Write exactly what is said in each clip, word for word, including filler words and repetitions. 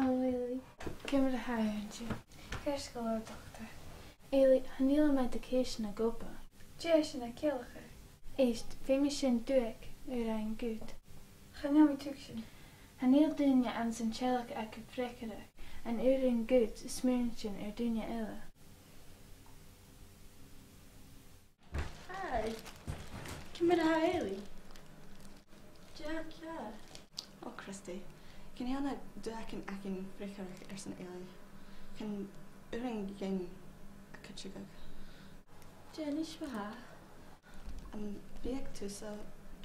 Hello, Eilidh. Ciamar a tha thu an-diugh? Ceart gu leòr, a dhotair. Eilidh, chan eil mi a' dol a dh'fheuchainn a' ghopa. Dè tha sin a' ciallachadh? Èist, feumaidh sinn duairc air an ghoid. Chan eil mi a' tuigsinn. Chan eil duine anns an teaghlach agaibh freagarrach an uair an ghoid a' smaoineachadh air duine eile. Hi. Ciamar a tha Eilidh? Dè tha ceàrr? O, Christy. Chan eil na duaircean againn freagarrach airson Eilidh. Chan urrainn dhuinn a cuideachadh. Dè a-nis, ma-thà? Am biodh tusa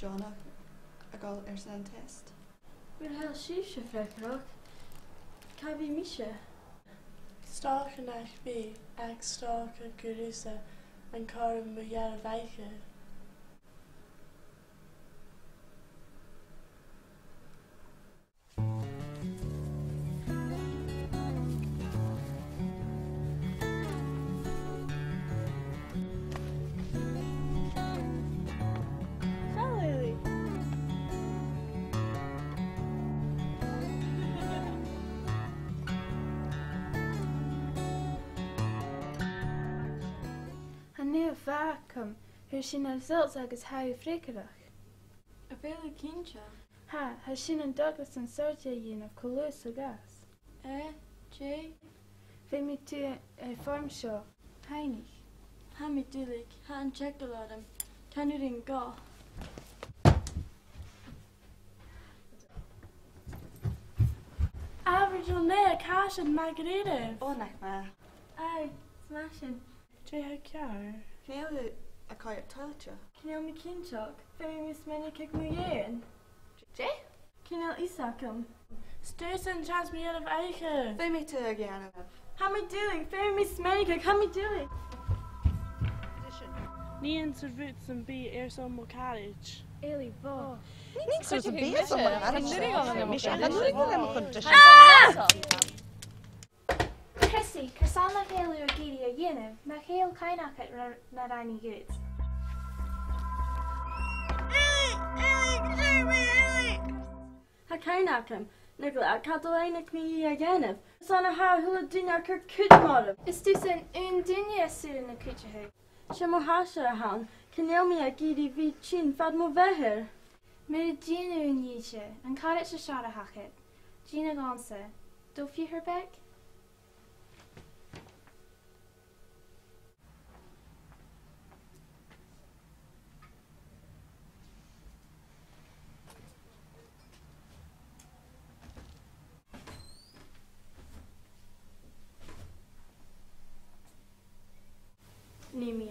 deònach a dhol airson an test? Mura h-eil sibhse freagarrach, càit a bheil mise? 'S dòcha nach bi, ach 's dòcha gur tusa an cothrom mu dheireadh oidhche. Chan eil fhios agam, fhuair sinn na results agus tha thu freagarrach. A bheil thu cinnteach? Tha, tha sinn an dòchas an t-sùil a dhèanamh cho luath 's a ghabhas. Eh, dè? Feumaidh tu am form seo fhaighinn. Tha mi duilich, tha an t-eagal orm. Chan urrainn dhomh. Abair, a Jane, càit a bheil Margaret? O, nach math. Aye, 's math sin. Dè tha ceàrr? Chan eil thu a' coimhead toilichte. Chan eil mi cinnteach. Feumaidh mi smaoineachadh mu dheidhinn. Dè? Chan eil fhios agam. 'S tusa an seans mu dheireadh oidhche. Feumaidh tu a dhèanamh. Tha mi duilich, feumaidh mi smaoineachadh, tha mi duilich. Nì an rud sam bith airson mo charaid. Eilidh, bhò. Nì an rud sam bith airson mo charaid. Chan urrainn dhomh a bhith ann. Ah! Chrissy, carson nach eil thu ag iarraidh a dhèanamh, nach eil cuimhne agad na, na rinn thu dhut? Tha cuimhne agam, Nicola, ach cha do rinn mi i a dhèanamh. 'S ann a tha a h-uile duine a' cur cuideam orm. Is tusa an aon duine as urrainn a chuideachadh. 'S e mo shàstar a th' ann, chan eil mi ag iarraidh a bhith tighinn fad mo bheatha. Mura dèan thu a-nis e, an caraid as fheàrr a th' agad, dèan e dhòmhsa. Dol feur beag? Nì mi